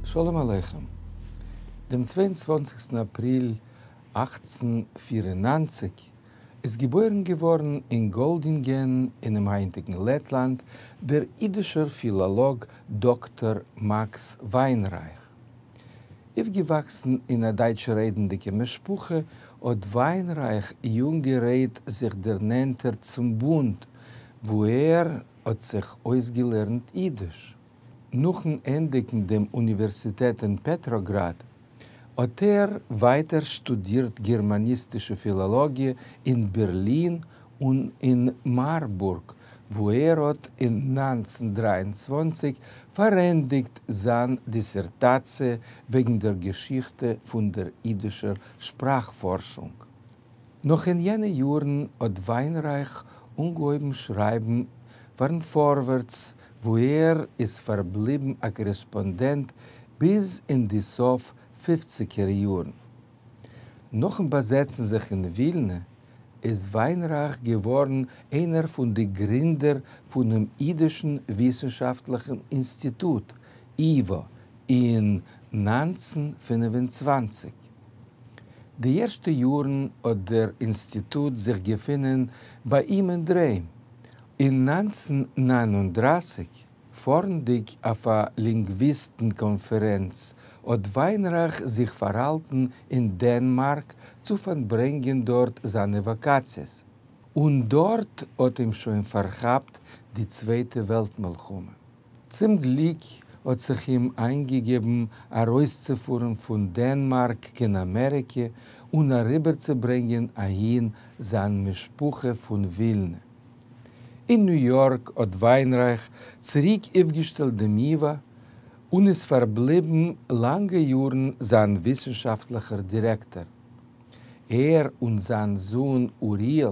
שלום עליכם. דעם 22 אפריל 1894 איז געבוירן געווארן אין גאלדינגען אינעם היינטיגן לעטלאנד דער אידישער פילאלאג דאקטאר מאקס וויינרייך. אויפגעוואקסן אין א דייטש-רעדנדיגע משפחה, האט וויינרייך יונגערהייט זיך דערנענטערט צום בונד, וואו ער האט זיך אויסגעלערנט אידיש. נאכן ענדיגן דעם אוניווערסיטעט אין פעטראגראד, האט ער ווייטער שטודירט גערמאניסטישע פילאלאגיע אין בערלין און אין מארבורג, וואו ער האט אין 1923 פארענדיגט זיין דיסערטאציע וועגן דער געשיכטע פון דער אידישער שפראך-פארשונג. נאך אין יענע יארן האט וויינרייך אנגעהויבן שרייבן פארן פארווערטס, וואו ער איז פארבליבן א קארעספאנדענט ביז אין די סוף פופציגער יארן. נאכן באזעצן זיך אין ווילנע, איז וויינרייך געווארן איינער פון די גרינדער פונעם אידישן וויסנשאפטליכן אינסטיטוט, ייווא, אין 1925. די ערשטע יארן האט דער אינסטיטוט זיך געפונען ביי אים אינדערהיים. אין 1939, פארנדיג אויף א לינגוויסטן קאנפערענץ, האט וויינרייך זיך פארהאלטן אין דענמארק צו פארברענגען דארט זיינע וואקאציעס. און דארט האט אים שוין פארכאפט די צווייטע וועלט מלחמה. צום גליק האט זיך אים איינגעגעבן ארויסצופארן פון דענמארק קיין אמעריקע און אריבערצוברענגען אהין זיין משפחה פון ווילנע. אין ניו יארק האט וויינרייך צוריק אויפגעשטעלט דעם ייווא און איז פארבליבן לאנגע יארן זיין וויסנשאפטליכער דירעקטאר. ער און זיין זון אוריאל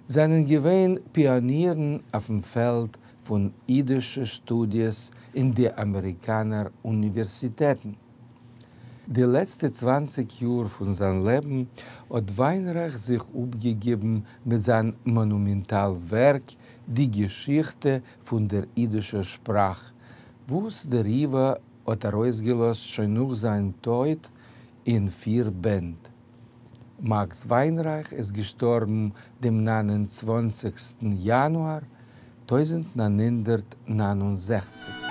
זענען געווען פיאנירן אויפן פעלד פון אידישע שטודיעס אין די אמעריקאנער אוניווערסיטעטן. די לעצטע צוואנציג יאר פון זיין לעבן האט וויינרייך זיך אפגעגעבן מיט זיין מאנומענטאל ווערק די געשיכטע פון דער אידישער שפראך, וואס דער ייווא האט ארויסגעלאזט שוין נאך זיין טויט אין פיר בענד. מאקס וויינרייך איז געשטארבן דעם 29 יאנואר 1969.